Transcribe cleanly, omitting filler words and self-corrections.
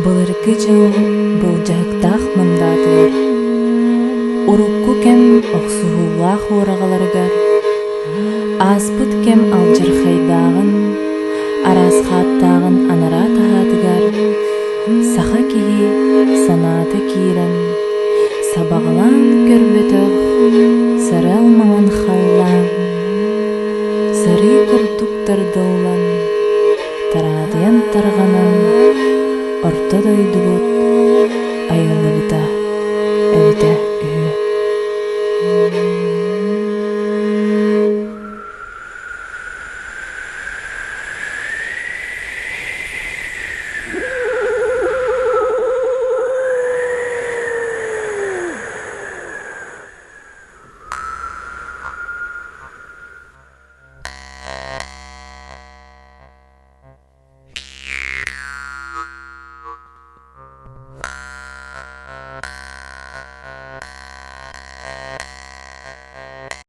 Былыргы дьыл былдьаһыктаах мындаатыгар, урукку кэм охсуһуулаах уораҕаларыгар, ааспыт кэм алдьархайдааҕын, араас хааттааҕын анараа таһаатыгар саха киһи санаата киирэн, сабаҕалаан көрбөтөх сарыал маҥан халлаан, сарыы курдук тардыллан, тараадыйан тарҕанан орто дойдубут айыллыбыта эбитэ үһү.